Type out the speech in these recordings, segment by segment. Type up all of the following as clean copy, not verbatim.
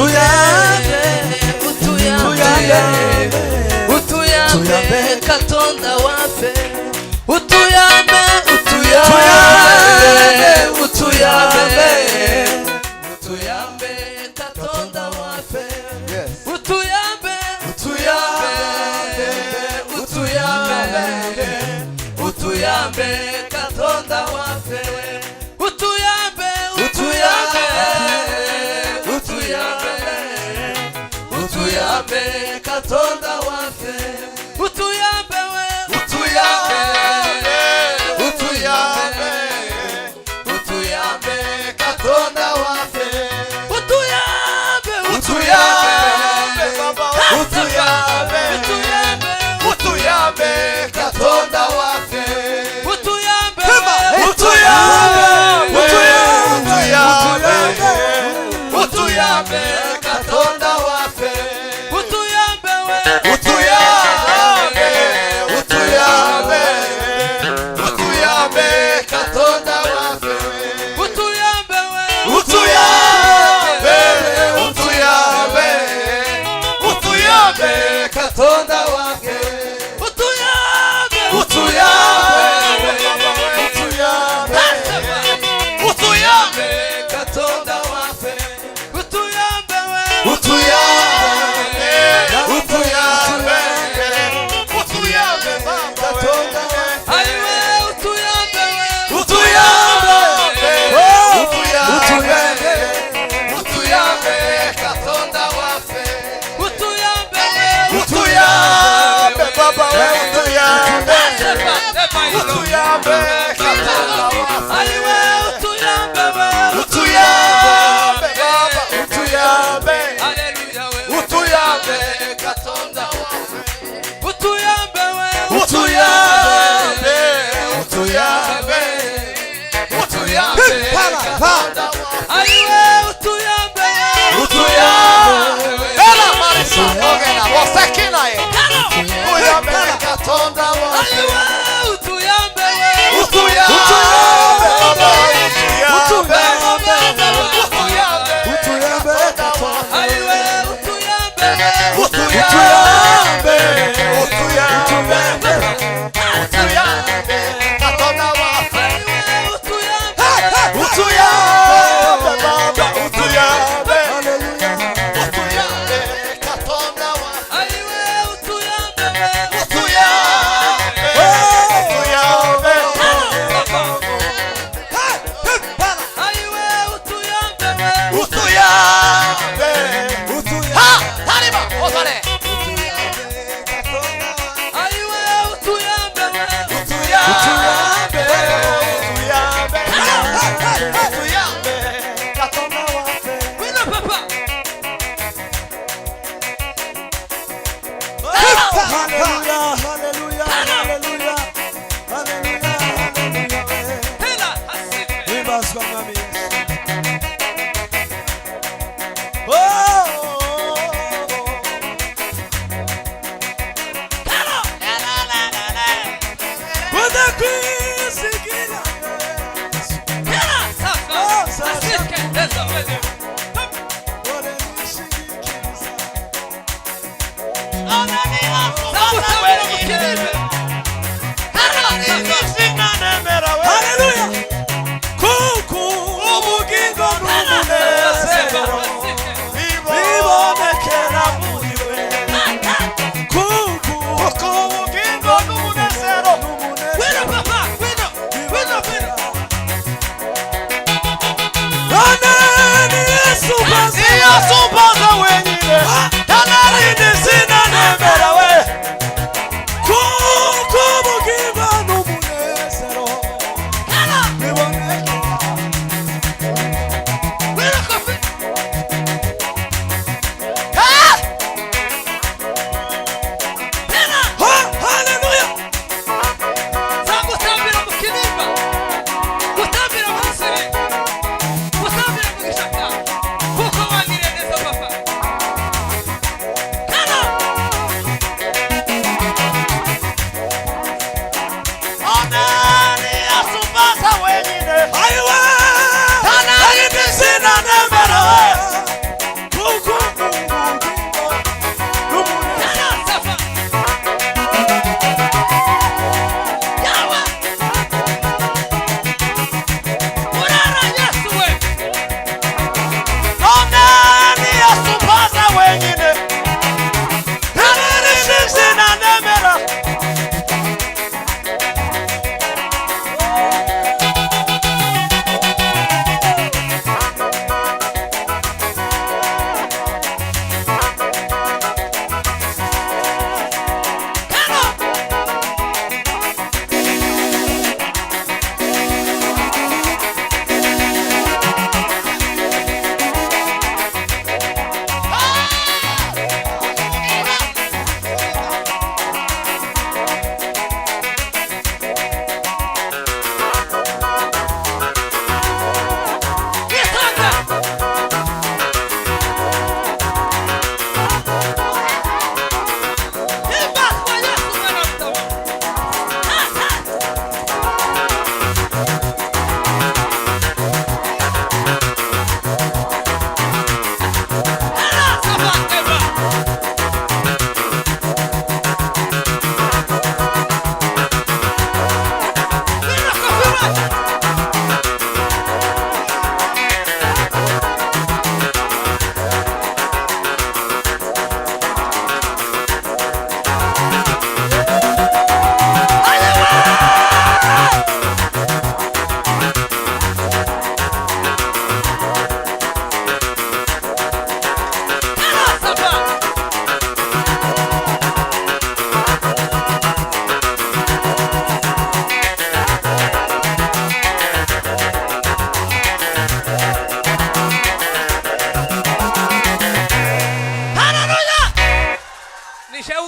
Utuyambe. Utuyambe. Utuyambe. Utuyambe Katonda waffe, utuyambe, utuyambe, utuyambe, utuyambe Katonda waffe. Yes. Utuyambe, utuyambe, utuyambe, utuyambe Katonda waffe, utuyambe, utuyambe, utuyambe, utuyambe Katonda waffe, utuyambe we, utuyambe, utuyambe, utuyambe Katonda waffe, utuyambe, Utuyambe, Baba, utuyambe. Utuyambe. Utuyambe Katonda waffe. Utuyambe. Utuyambe, utuyambe, utuyambe Katonda waffe. Utuyambe we. Utuyambe, utuyambe, utuyambe Katonda waffe. Utuyambe we. Utuyambe, utuyambe, utuyambe Katonda waffe. Utuyambe. Utuyambe, utuyambe, utuyambe Katonda waffe. Utuyambe we. Utuyambe, utuyambe, utuyambe Katonda waffe. Ayiwe, utuyambe we. Utuyambe, utuyambe, utuyambe Katonda waffe. Utuyambe we. Utuyambe, Baba we, utuyambe, utuyambe Katonda waffe. Ayiwe, utuyambe we. Utuyambe, Baba, utuyambe, Haleluya we. utuyambe Katonda waffe. Utuyambe we. Utuyambe, utuyambe, utuyambe Katonda waffe. Ayiwe, utuyambe we. Utuyambe. Era marisa ogera wosekina ye. Utuyambe Katonda waffe. Ayiwe, utuyambe we. Utuyambe, Baba, utuyambe, utuyambe, Utuyambe Katonda. Ayiwe, utuyambe we. utuyambe, utuyambe, utuyambe Katonda waffe. Ayiwe, utuyambe we. Utuyambe, Baba, utuyambe, Hallelujah. utuyambe Katonda waffe. Ayiwe, utuyambe we. Utuyambe, utuyambe, Ayiwe, utuyambe we. utuyambe. Utuyambe. Ha! Harima, osane. Ayiwe, utuyambe we. Utuyambe, utuyambe, utuyambe Katonda waffe. Wino papa. Hallelujah, hallelujah, hallelujah, hallelujah, hallelujah. Hela asifiwe. Himbazwa Mwami Yesu. Oh, oh, oh. Udakwisigira Yesu. Hela safa. Asike ndezo wewe. Ore nishigikiriza. Nagusabira mukirime. Hela safa. Hallelujah. Kuko ubugingo n'umunezero bibonekera muri we. Kuko Ubugingo n'umunezero Wino papa. Wino. Wino wino. None ni Yesu gusa. Yesu mbaza wenyine Nta zina nemera we. Kuko ubugingo n'umunezero bibonekera. Wino kofi. Hela. Hallelujah. Nzagutambira mu kinimba. Gutambira mu gisebe. Gutambira mu gishaka. Kuko wangiriye neza papa.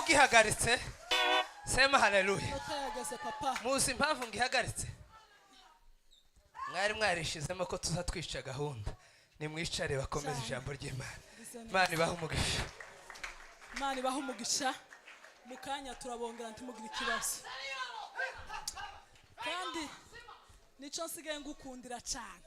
Ugihagaritse, sema haleluya. Inota yageze, papa. Muzi impamvu ngihagaritse? Mwari mwarishizemo ko tuza twica gahunda. Nimwicare bakomeze Cyane. ijambo ry'Imana. Bize neza. Imana ibahe umugisha. Imana ibahe umugisha. Mu kanya turabongera, ntimugire ikibazo. Kandi nicyo nsigaye ngukundira cyane.